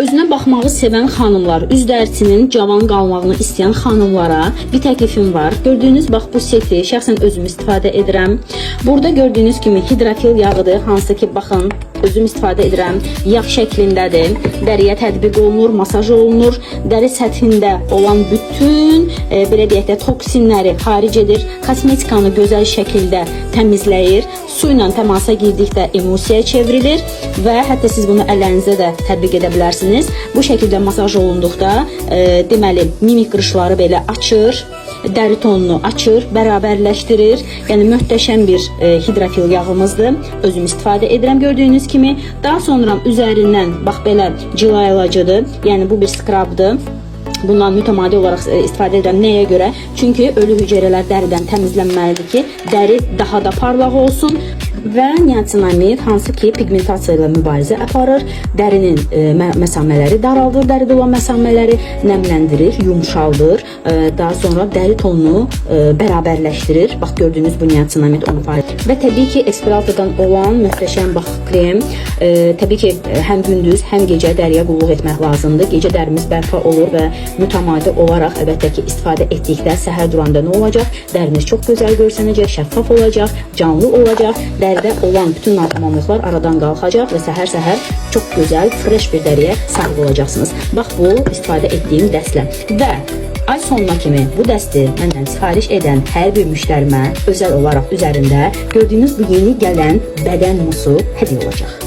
Özünə baxmağı sevən xanımlar, üz dərisinin cavan qalmağını istəyən xanımlara bir təklifim var. Gördüyünüz bax bu seti şəxsən özüm istifadə edirəm. Burada gördüyünüz kimi hidrofil yağıdır, hansı ki baxın özüm istifadə edirəm. Yağ şəklindədir. Dəriyə tətbiq olunur, masaj olunur. Dəri səthində olan bütün belə deyək də toksinləri xaric edir. Kosmetikanı gözəl şəkildə təmizləyir. Su ilə təmasa girdikdə emulsiyaya çevrilir və hətta siz bunu əllərinizə də tətbiq edə bilərsiniz. Bu şəkildə masaj olunduqda deməli mimik qırışları belə açır, dəri tonunu açır, bərabərləşdirir. Yəni möhtəşəm bir hidrofil yağımızdır. Özüm istifadə edirəm gördüyünüz kimi. Daha sonra üzərindən bax belə cila ilacıdır. Yəni bu bir skrabdır. Bundan mütəmadi olaraq istifadə edirəm. Nəyə görə? Çünki ölü hüceyrələr dəridən təmizlənməlidir ki, dəri daha da parlaq olsun və niacinamid hansı ki piqmentasiya ilə mübarizə aparır, dərinin məsamələri daraldır, dəridə olan məsamələri nəmləndirir, yumşaldır, daha sonra dəri tonunu bərabərləşdirir. Bax gördüyünüz bu niacinamid onu fayda. Və təbii ki, Esperaltodan olan möhtəşəm bax krem, təbii ki, həm gündüz, həm gecə dəriyə qulluq etmək lazımdır. Gecə dərimiz bərpa olur və mütəmadi olaraq əlbəttə ki, istifadə etdikdə səhər duranda nə olacaq? Dəriniz çox gözəl görsənəcək, şəffaf olacaq, canlı olacaq. Dəridə olan bütün natamamlıqlar aradan qalxacaq və səhər-səhər çox gözəl, fresh bir dəriyə sahib olacaqsınız. Bax bu istifadə etdiyim dəstlə və ay sonuna kimi bu dəsti məndən sifariş edən hər bir müştərimə özəl olaraq üzərində gördüyünüz bu yeni gələn bədən musu hədiyyə olacaq.